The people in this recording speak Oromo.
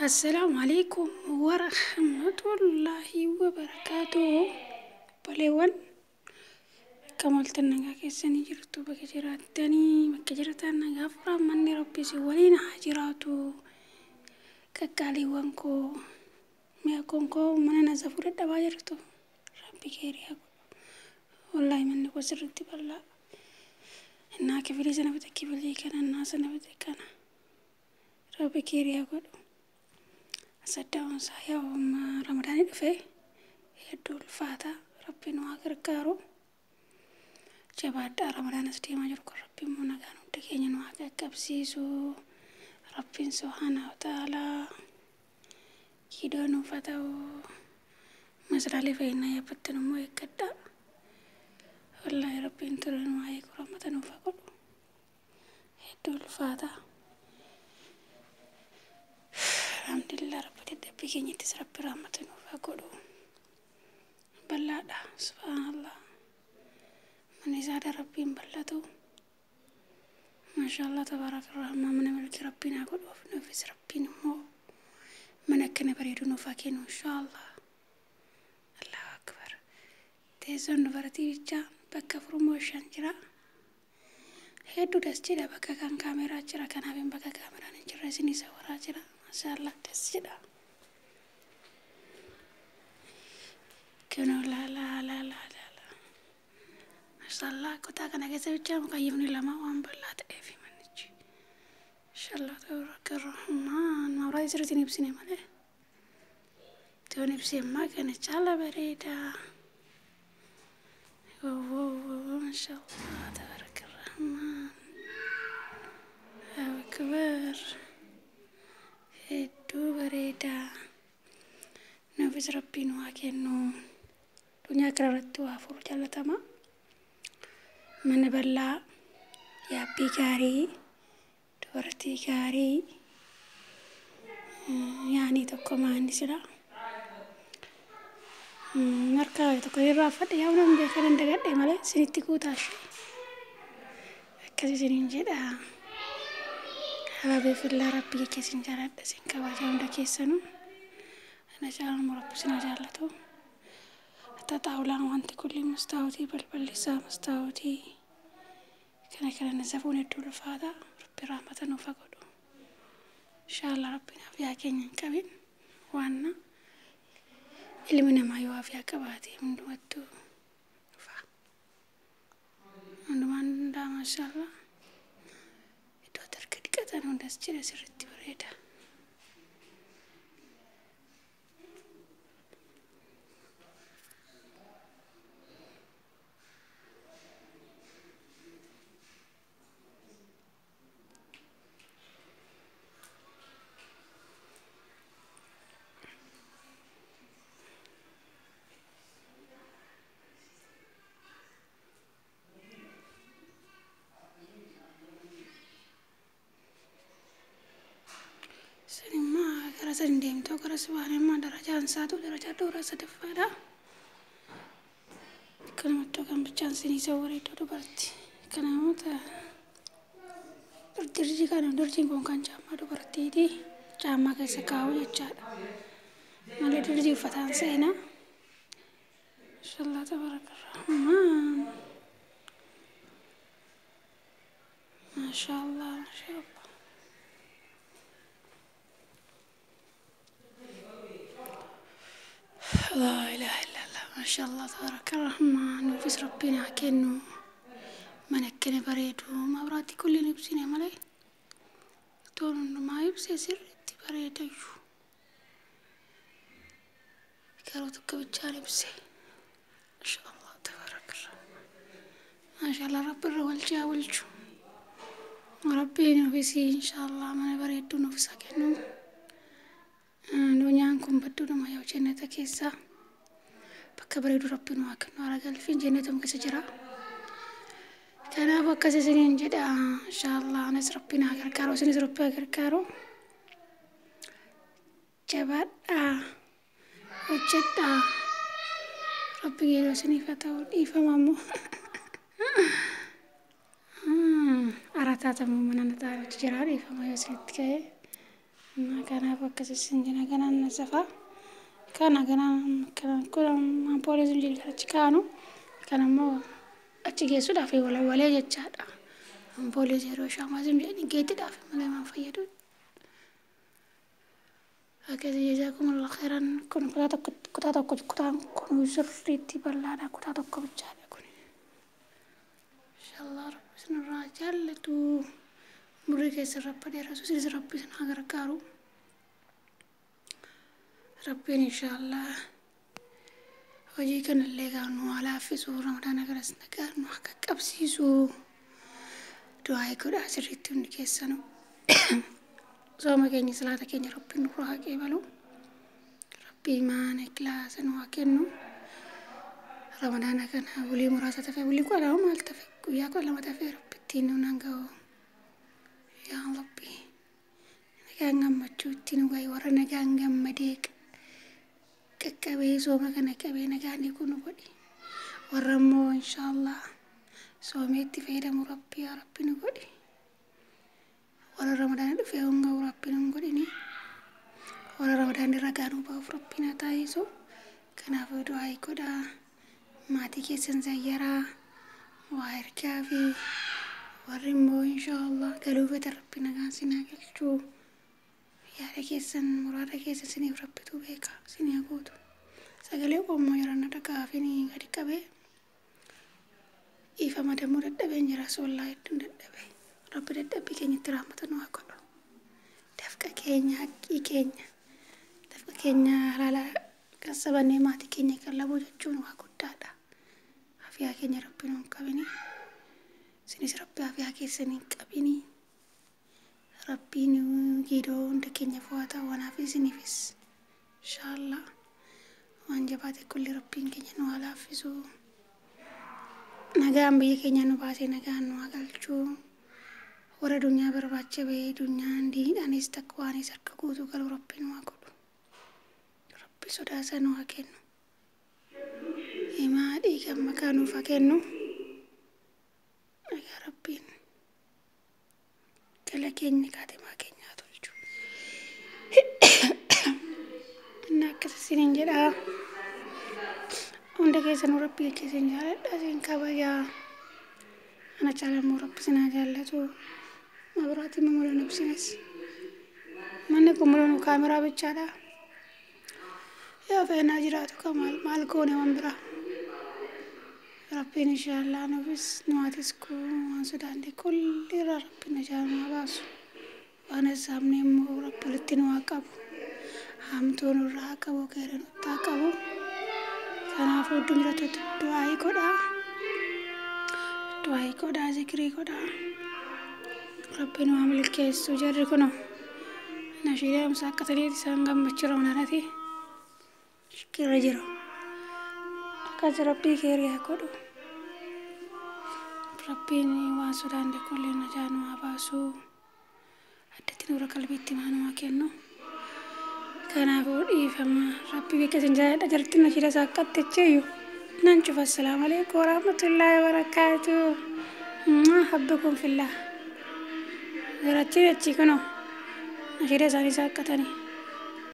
Assalaamu alaikum warahmatullaahi wabarakaatuh. Obboleewwan, akkam ooltan? Nagaa keessanii jirtu? Bakka jiraattanii, bakka jiratan nagaa rahmanni Rabbi isin waliin haa jiraatu. Qaqqaaliiwwan koo, mi'a koon koo mana na safuu dadhabaa jirtu. Rabbi keeriyaa godhu. Wallaahi manni koo sirriitti bal'aa. Innaa kifilii sana bite, kifilii kana, innaa sana bite kana. Rabbi keeriyaa godhu. Asaddaa'uun isaa yaa Ramadaanii dhufee hedduu ulfaata. Rabbi nu haa gargaaru. Jabaadhaa, Ramadaan as deemaa jiru kun Rabbi immoo nagaan hunda keenya nu haa qaqqabsiisu. Rabbiin subhaana wa ta'aalaa kiidoo nuuf haa ta'u. Masalaalee fayyinaa yaabbattan immoo eeggadhaa. Wallaahi Rabbiin ture nu haa eegu, rahmata nuuf haa godhu. Hedduu ulfaata. Alhamdulillah, Rabbi dadhabbii keenyattis Rabbi rahmata nuuf haa godhu. Bal'aadha, subhaanallah. Manni isaadha Rabbiin bal'atu. Maashaallah, tabaaraka rahmaan, mana milkii Rabbiin haa godhu. Nuufis Rabbiin immoo mana akkana bareedu nuuf haa kennu inshaallah. Allahu akbar. Teessoon dubartii bichaa bakka afurmoo shan jira. Hedduu das jedha. Bakka kan kaameraa jira, kanaaf bakka kaameraan hin jirre isinii sawwaraa jira. Maashaallah, das jedha. Kunoo laa laa laa laa laa. Maashaallah, kutaa kana keessa bichaa mukayyifni lama waan bal'aa ta'eef manichi. Maashaallah, tabaaraka rahmaan. Mabraatii sirriitti hin ibsine malee. Toon ibsee ammaa kana caala bareeda. Wow, maashaallah, tabaaraka rahmaan. Allahu akbar. Hedduu bareeda. Nuufis Rabbiin waa kennu. Addunyaa kanarratti waa afur jaallatama. Mana bal'aa, yaabbii gaarii, dubartii gaarii, yaanii tokko maanni sila. Harka tokko irraa uffadhe yaa nan beekan hin dagadhe malee isinitti guutaa ishee. Akkas isiniin jedha. Habaabee fillaa, Rabbi jecha isin jaaladha, isin kabaja hunda keessanuu. Ana caalaa Rabbi isin haa jaallatu. Hatta xaawulaan wanti kulli mastaawutii, balballi isaa mastaawutii. Kana kana safuun hedduu ulfaata. Rabbi rahmata nuuf haa godhu. Inshaallah, Rabbiin afiyaa keenya hin qabin. Waanna ilmi namaa yoo afiyaa qabaate hundumattuu dhufa. Hundumaan danda'a, maashaallah. Iddoo harka dhiqatan hundas jira, sirriitti bareeda. Sanimmaa gara sadi deemtoo gara subhaanimmaa darajaan isaatu darajaa dura sadaffaadha. Akkanumatti kan bichaan sinii sawwara iddoo dubartii. Kanaafuu dirjii kana, dirjiin kun kan caammaa dubartiiti. Caammaa keessa kaa'u jechaadha. Malee dirjii uffataan seenaa. Mashallah, tabaraka rahmaan. Mashallah, mashallah. لا إله إلا الله، ما شاء الله تبارك الرحمن. Nuufis Rabbiin haa kennu mana akkana bareedu. Mabraatii kulliin ibsine malee toon hundumaa ibsee sirriitti bareedayyuu, garuu tokko bichaan ibse. Masha Allah, tabaraka rahmaan, maashaallah. Rabbi irra walchaa bulchu. Rabbiin nuufis inshaallah mana bareedduu nuufis haa kennu. Addunyaan kun badduudhuma, yoo jannata keessa bakka bareedu Rabbi nu haa kennu. Haara galfiin jannatuma keessa jira. Kanaaf akkas isiniin jedha. Inshaallah, anas Rabbiin haa gargaaru, isinis Rabbi haa gargaaru. Jabaadhaa, hojjedhaa. Rabbi yeroo isiniif haa ta'u. Dhiifama ammoo arataatamu mana na taa'utu jira. Dhiifama yoo isinitti ka'e. Kanaaf akkas isin jira ganaan nasafa. Kana ganaan kun ampoolee sun jedhu achi kaanu kan ammoo achi geessuudhaaf walawwalee jechaadha. Ampoolee yeroo shaamaa sun jedhanii geettiidhaaf malee maan fayyadu. Akkasii jazaakumullah khairan. Kun kutaa tokko, kutaa tokko, kutaan kun sirriitti bal'aadha, kutaa tokko bichaadha kun. Inshallah Rabbi isinirraa jaallatu. Umurii keessa Rabbi dheerasu, isinis Rabbi isin haa gargaaru. Rabbiin inshallah hojii kanallee gaa nu haa laaffisu, Ramadaana kanas nagaa nu haa qaqqabsiisu. Du'aa godhaa sirriitti hundi keessanuu. Sooma keenya, salaata keenya Rabbiin nurraa haa qeebalu. Rabbi imaana ikhlaasa nu haa kennu. Ramadaana kana bulii muraasa tafe, bulii 12 maal tafe, guyyaa 12 tafe, Rabbi ittiin nu nan ga'u. Yaa Rabbi, nagaan gammachuu ittiin nu ga'i, warra nagaan gammadee qaqqabee sooma kana qabee nagaan hiikuu nu godhi. Warra immoo inshaallah soomee itti fayyadamu Rabbi yaa Rabbi nu godhi. Warra Ramadaana dhufee honga'u Rabbi nu hin godhini. Warra Ramadaanni ragaa nu ba'uuf Rabbi na taasisu. Kanaafuu du'aa godhaa. Maatii keessan zayyaraa. Waa ergaa fi warri immoo inshaallah galuu feetan Rabbi nagaan sin haa galchuu. Yaada keessan, muraada keessan siniif Rabbitu beeka, sinii haa guutu. Sagalee qomoo jiran dhagaafin gadi qabee dhiifama dammoo dadhabeen jira, wallaahi hedduun dadhabee. Rabbi dadhabbii keenyatti rahmata nu haa godhu. Dafqa keenya, haqqii keenya, dafqa keenya halaala kassabannee maatii keenya qallabuu jechuun waa guddaadha. Afiyaa keenya Rabbi nu hin qabini. Isinis Rabbi afiyaa keessan hin qabini. Rabbiin giidoo hunda keenya fo'ata wanaaf isiniifis. Inshaallah waan jabaate kulli Rabbiin keenya nu haa laaffisu. Nagaan biyya keenya nu baasee nagaan nu haa galchu. Warra dunyaa barbaacha bahee dunyaan diinidhaanis taqwaanis harka guutuu galu Rabbi nu haa godhu. Rabbi sodaasaa nu haa kennu. Himaa dhiigan makaa nuuf haa kennu. Egaa Rabbiin gala keenya kaatimaa keenya haa tolchu. Inni akkas isiniin jedhaa. Hunda keessanuu Rabbi jecha isin jaaladha, isin kabajaa. Ana caalaa immoo Rabbi isin haa jaallatu. Mabiraatiin mumulan ibsinis. Manni kun mul'anu kaameraa bichaadha. Yaa feenaa jiraatu ka maal maal goone waan biraa. Rabbiin inshaallah nuufis nuwaatis waan sodaanne kulli irraa Rabbi najaa nu haa baasu. Waan hassaabne immoo Rabbi walitti nu haa qabu. Hamtuu nurraa haa qabu, keera nutti haa qabu. Kanaafuu iddoo jiratutti du'aayii godhaa. Du'aayii godhaa, zikrii godhaa. Rabbi nu haa milkeessu. Jarri kunoo nashiidaa amsaa akka ta'eeti isaan gammachuu Ramadaanati irra jiru. Akkas Rabbii keerii haa godhu. Rabbiin waan sodaanne kulli najaa nu haa baasu. Addatti nuura qalbiitti maa nu haa kennu. Kanaafuu dhiifama Rabbi beeka isin jaalladha, jarti nashiida isaa akkatti nan cufa. Assalaamu alaikum warahmatullaahi wabarakaatu. Habbakum fillah. Garachi achi kunoo nashiida isaanii saaqqatanii.